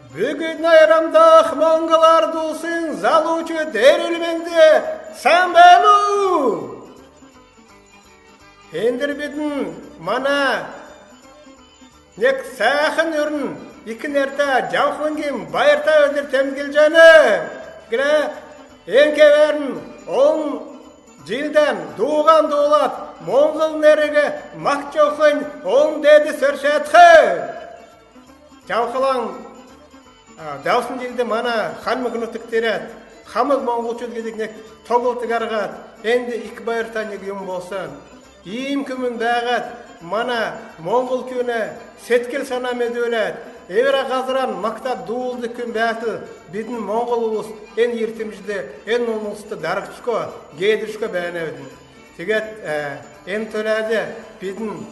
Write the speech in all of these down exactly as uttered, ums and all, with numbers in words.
Бүгднь ойрмдах Моңһл Ард Улсин залучуд, эрүл-менд, сән бәәнү? Эндр бидн мана нег сәәхн үрн ик нертә Җавхлңгин байрта өдр темдглҗәнә. Гиһәд эн кевәрн олн җилдән дууһан дуулад, моңһл нериг махдҗахнь олн деедс өршәтхә. Җавхлаң давсн җилд мана хальмг нутгт ирәд, хамг моңһлчуд гидг нег тоглт һарһад, энд ик байрта нег юм болсн. Иим күмн бәәһәд, мана моңһл күүнә седкл-сана медүләд, эврә һазран магтад дуулдг күн бәәтл, бидн моңһл улс эн йиртмҗд, эн улст даргдшго, геедршго бәәнәвидн. Тегәд эн төләд бидн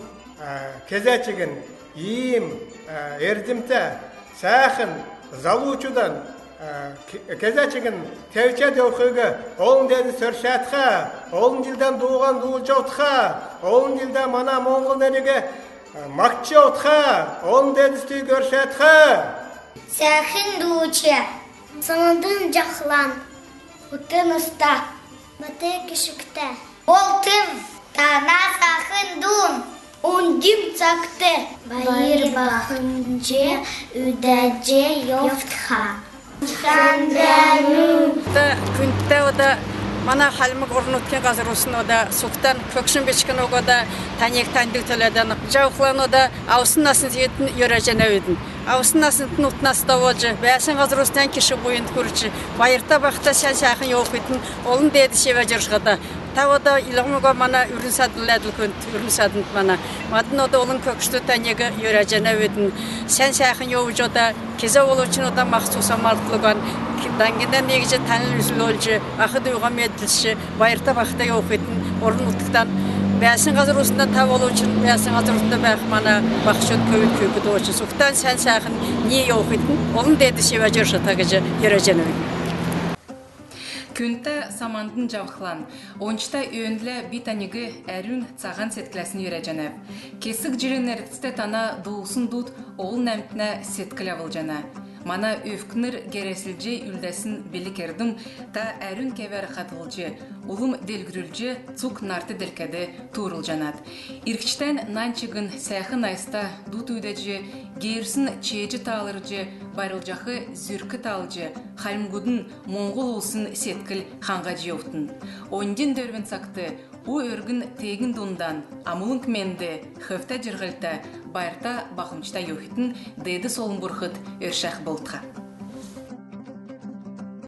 кезә чигн иим эрдмтә, сәәхн залучудан кезә чигн тевчәд йовхиг олн деедс өршәтхә, олн җилдән дууһан дуулҗ одхә, олн җилдән мана моңһл нериг махдҗ одхә, олн деедс тиигәд өршәтхә. Сәәхн дууч. Самандын Җавхлан. Утын уста. Бат кишгтә. Болтв тана сәәхн дуун. Оньдин цагт байр бахмҗ үдәҗ йовтха. Сән бәәнү? Күндтә ода мана хальмг орн-нутгин һазрусин ода цугтан көгшн бичкн уга ода таниг таньдг төләдән. Җавхлан ода авсн наснтн йөрәҗәнәвидн. Авсн наснтн ут наста болҗ, бәәсн һазрустан кишг буйнт күрч, байрта-бахта сән сәәхн йовхитн олн деедс җирһҗ оршхта. Тав ода илһм уга мана үрн саднла әдл, күндтә үрн саднд мана. Мадн ода олн көгшд таниг йөрәҗәнәвидн. Сән сәәхн йовҗ ода, кезә болвчн ода мах-цус амрлтан, даңгинан иигҗ таньл үзүлҗ, ах-дүүһән медүлҗ, байрта-бахта йовхитн, орн-нутгтан, бәәсн һазрусна тав болвчн бәәсн һазрусна бәәх мана баһчуд, көвүд, күүкд болвчн цугтан сән сәәхн йовхитн олн деедс җирһҗ оршта гиҗ йөрәҗәнәвидн. Күндтә Самандын Җавхлан, ончта өөнлә би таниг әрүн, цаһан седкләсн йөрәҗәнәв. Кесг җилин эргцд тана дуулсн дуд олн әмтнә седкл авлҗана. Мана өвкнр герәслҗ үлдәсн билг-эрдм та әрүн кевәр хадһлҗ, улм делгрүлҗ, цуг нарт делкәд туурулҗанат. Иргчдән нань чигн сәәхн айста дуд үүдәҗ, герүсн чееҗ таалрҗ, байрлҗах зүрк таалҗ, хальмгудын, моңһл улсин седкл ханһҗ йовтн. Оньдин дөрвн цагт у өргн теегин дундан амулң менд, хөвтә җирһлтә, байрта бахмҗта йовхитн деедс олн бурхд өршәх болтха.